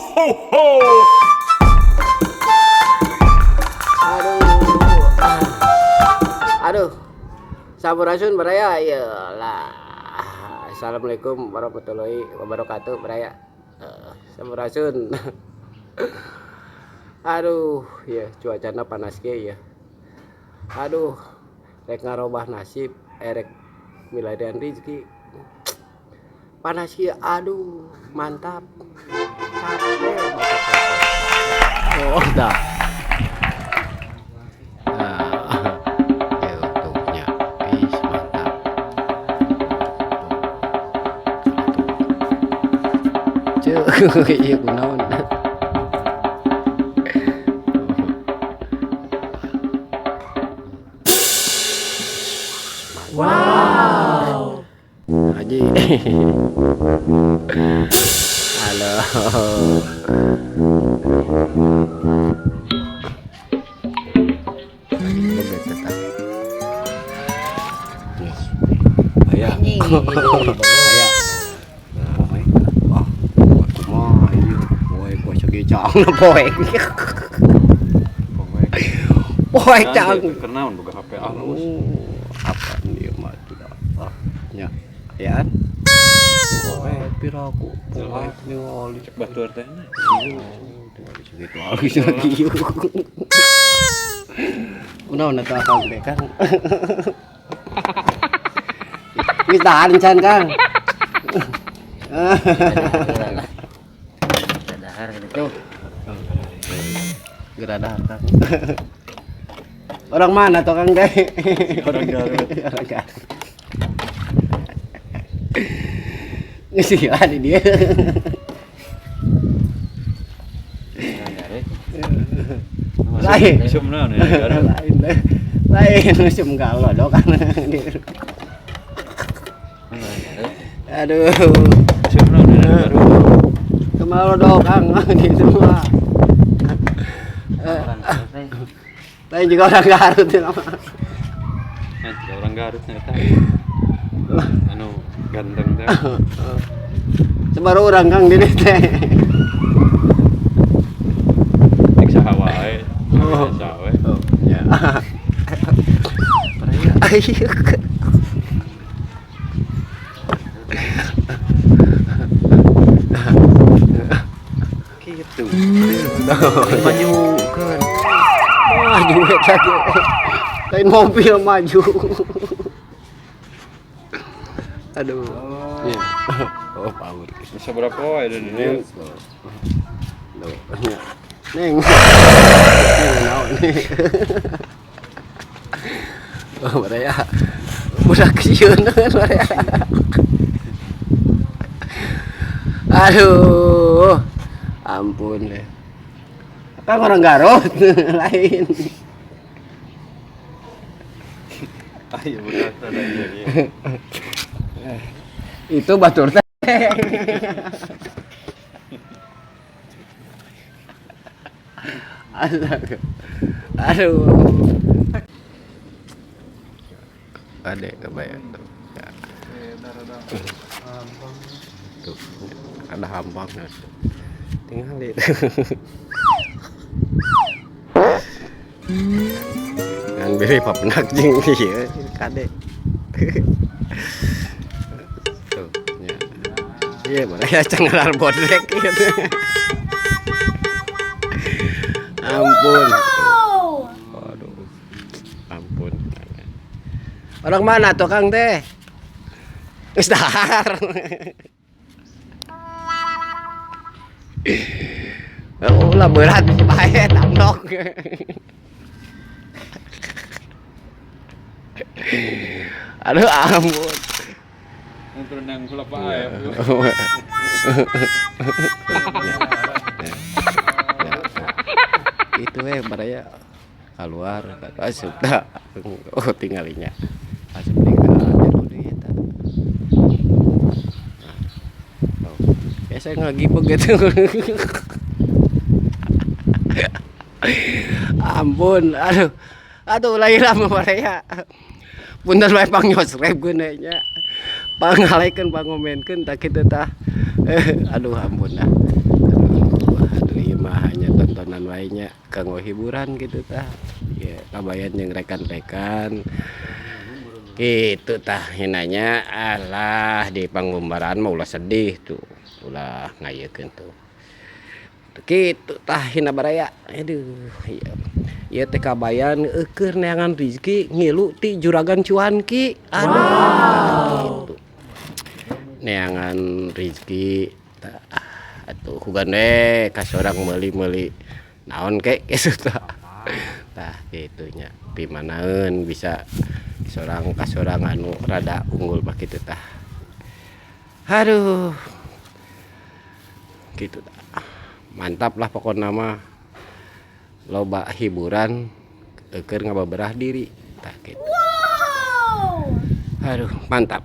Ho, ho! Aduh. Ah. Aduh. Sampurasun, baraya ya lah. Assalamualaikum warahmatullahi wabarakatuh, baraya. Sampurasun. Aduh, ya cuacana panas ge ya. Aduh, rek ngarobah nasib, erek milarian rezeki. Panas ya, aduh, mantap. Capek. Oh, dah. Nah, ya utuhnya. Ih, mantap. Cek, iya kunaon. Wow. Haji. Halo. Begitu tah. Aya. Aya. Nah, ah, kumaha ieu? Poek poe sagecang poek. Poek cang. Kenaon boga HP alus. Oh, apa dia mah tidak. Ah, nya. Ayaan. Poek piraku, poek ningali. Cek batur teh. Oh, segitu halus lagi. Kunaon atuh akang teh, Kang? Geus dahar encan, Kang? Dahar gitu. Geura dahar, Kang. Orang mana tuh, Kang teh? Orang Garut. Orang Garut. Geus ieu di dieu. Lain. Isum naon ya Garut. Lain deh. Lain usum galodok kan. Aduh. Isum naon ya Garut. Kemalodok, Kang, di semua. Orang Garut teh. Lain juga orang Garut ya. Nah, juga orang Garut nyata. Anu ganteng teh. Sebaru orang, Kang, di teh. Cek saha wae. Oh. Saha wae. Oh, ya. Ayo. Gitu. Maju kan. Maju lagi. Lain mobil maju. Aduh. Ya. Oh, power. Bisa berapa wae di dieu? Tuh. Ya. Neng. Neng naon nih. Oh, baraya. Budak sieun baraya. Aduh. Ampun deh. Kan orang Garut lain. Ayo budak ada ieu. Itu batur teh. Astaga. Aduh. Adek kebayang tuh. Ya. Tuh, ada hampang. Tinggal lihat. Ngan beri papenak jeung ieu kade. Tuh, ya. Iya, mana ya cengelar bodrek gitu. Ampun. Aduh. Ampun. Orang mana tuh, Kang teh? Geus dahar. Oh, lah berat bae tamnok. Aduh, ampun. Turun yang kula pae. Ya. Ya. Itu baraya keluar asup dah. Oh, tinggalinya. Asup deui ka jero deui eta. Nah. Oh. Ya saya ngagibeg gitu. Ampun, aduh. Aduh, lain lah baraya. Punten wae pang nyosrep geuna nya. Pangalaikeun, pangomenkeun tak kitu tah. Aduh, ampun dah. Aduh. Bae nya kanggo hiburan gitu tah ya, kabayan jeung rekan-rekan gitu tah hinanya. Alah, di pangumbaraan mah ulah sedih tuh, ulah ngayekeun tuh gitu tah hina baraya. Aduh, iya ieu teh kabayan eueuh neangan rezeki ngilu ti Juragan Cuanki. Aduh, gitu neangan rezeki tah atuh hugan we ka sorang meuli-meuli naon kek kitu tah. Tah kitu nya, pimanaeun bisa sorang ka sorang anu rada unggul mah kitu tah. Aduh, gitu tah, mantap lah pokokna mah, loba hiburan keur ngababerah diri tah kitu. Aduh, mantap.